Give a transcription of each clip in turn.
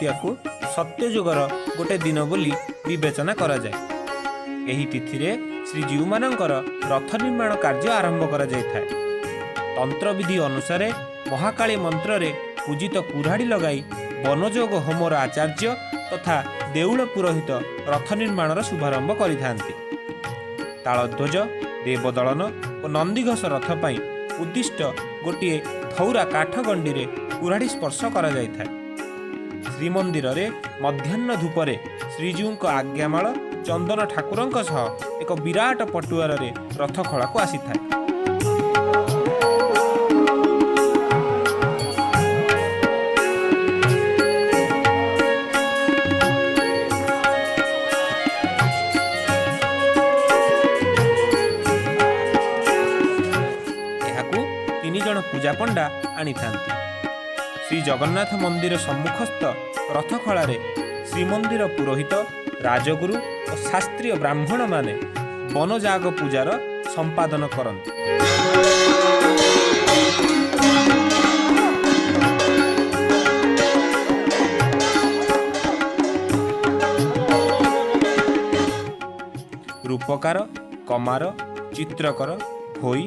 ତୃତୀୟାକୁ ସତ୍ୟଯୁଗର ଗୋଟେ ଦିନ ବୋଲି ବିବେଚନା କରାଯାଏ। ଏହି ତିଥିରେ ଶ୍ରୀଜୀଉମାନଙ୍କର ରଥ ନିର୍ମାଣ କାର୍ଯ୍ୟ ଆରମ୍ଭ କରାଯାଇଥାଏ। ତନ୍ତ୍ରବିଧି ଅନୁସାରେ ମହାକାଳୀ ମନ୍ତ୍ରରେ ପୂଜିତ କୁରାଢ଼ୀ ଲଗାଇ ବନଯୋଗ ହୋମର ଆଚାର୍ଯ୍ୟ ତଥା ଦେଉଳ ପୁରୋହିତ ରଥ ନିର୍ମାଣର ଶୁଭାରମ୍ଭ କରିଥାନ୍ତି। ତାଳଧ୍ୱଜ, ଦେବଦଳନ ଓ ନନ୍ଦିଘୋଷ ରଥ ପାଇଁ ଉଦ୍ଦିଷ୍ଟ ଗୋଟିଏ ଧଉରା କାଠ ଗଣ୍ଡିରେ କୁରାଢ଼ୀ ସ୍ପର୍ଶ କରାଯାଇଥାଏ। ଶ୍ରୀମନ୍ଦିରରେ ମଧ୍ୟାହ୍ନ ଧୂପରେ ଶ୍ରୀଜୀଉଙ୍କ ଆଜ୍ଞାମାଳ ଚନ୍ଦନ ଠାକୁରଙ୍କ ସହ ଏକ ବିରାଟ ପଟୁଆରରେ ରଥଖଳାକୁ ଆସିଥାଏ। ଏହାକୁ ତିନି ଜଣ ପୂଜାପଣ୍ଡା ଆଣିଥାନ୍ତି। ଶ୍ରୀ ଜଗନ୍ନାଥ ମନ୍ଦିର ସମ୍ମୁଖସ୍ଥ ରଥଖଳାରେ ଶ୍ରୀମନ୍ଦିର ପୁରୋହିତ, ରାଜଗୁରୁ ଓ ଶାସ୍ତ୍ରୀୟ ବ୍ରାହ୍ମଣମାନେ ବନଯାଗ ପୂଜାର ସମ୍ପାଦନ କରନ୍ତି। ରୂପକାର, କମାର, ଚିତ୍ରକର, ଭୋଇ,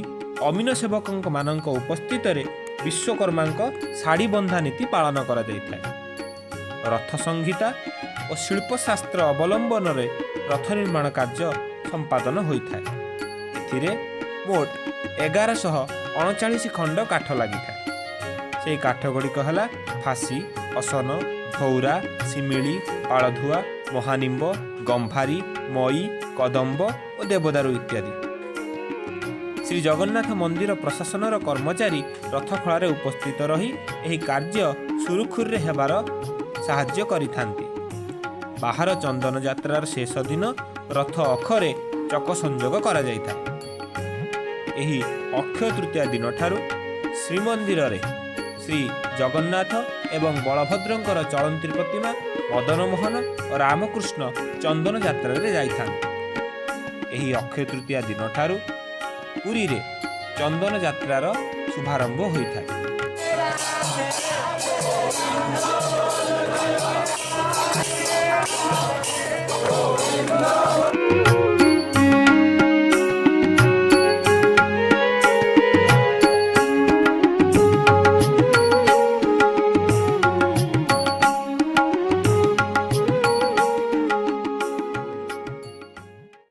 ଅମିନ ସେବକଙ୍କ ମାନଙ୍କ ଉପସ୍ଥିତରେ ବିଶ୍ୱକର୍ମାଙ୍କ ଶାଢ଼ୀ ବନ୍ଧା ନୀତି ପାଳନ କରାଯାଇଥାଏ। ରଥ ସଂହିତା ଓ ଶିଳ୍ପଶାସ୍ତ୍ର ଅବଲମ୍ବନରେ ରଥ ନିର୍ମାଣ କାର୍ଯ୍ୟ ସମ୍ପାଦନ ହୋଇଥାଏ। ଏଥିରେ ମୋଟ 1139 ଖଣ୍ଡ କାଠ ଲାଗିଥାଏ। ସେହି କାଠ ଗୁଡ଼ିକ ହେଲା ଫାଶୀ, ଅସନ, ଧଉରା, ଶିମିଳି, ପାଳଧୁଆ, ମହାନିମ୍ବ, ଗମ୍ଭାରୀ, ମଇ, କଦମ୍ବ ଓ ଦେବଦାରୁ ଇତ୍ୟାଦି। ଶ୍ରୀ ଜଗନ୍ନାଥ ମନ୍ଦିର ପ୍ରଶାସନର କର୍ମଚାରୀ ରଥଖଳାରେ ଉପସ୍ଥିତ ରହି ଏହି କାର୍ଯ୍ୟ ସୁରୁଖୁରୁରେ ହେବାର ସାହାଯ୍ୟ କରିଥାନ୍ତି। ବାହାର ଚନ୍ଦନ ଯାତ୍ରାର ଶେଷ ଦିନ ରଥ ଅଖରେ ଚକ ସଂଯୋଗ କରାଯାଇଥାଏ। ଏହି ଅକ୍ଷୟ ତୃତୀୟା ଦିନଠାରୁ ଶ୍ରୀମନ୍ଦିରରେ ଶ୍ରୀ ଜଗନ୍ନାଥ ଏବଂ ବଳଭଦ୍ରଙ୍କର ଚଳନ୍ତି ପ୍ରତିମା ମଦନମୋହନ ଓ ରାମକୃଷ୍ଣ ଚନ୍ଦନ ଯାତ୍ରାରେ ଯାଇଥାନ୍ତି। ଏହି ଅକ୍ଷୟ ତୃତୀୟା ଦିନଠାରୁ ପୁରୀରେ ଚନ୍ଦନ ଯାତ୍ରାର ଶୁଭାରମ୍ଭ ହୋଇଥାଏ।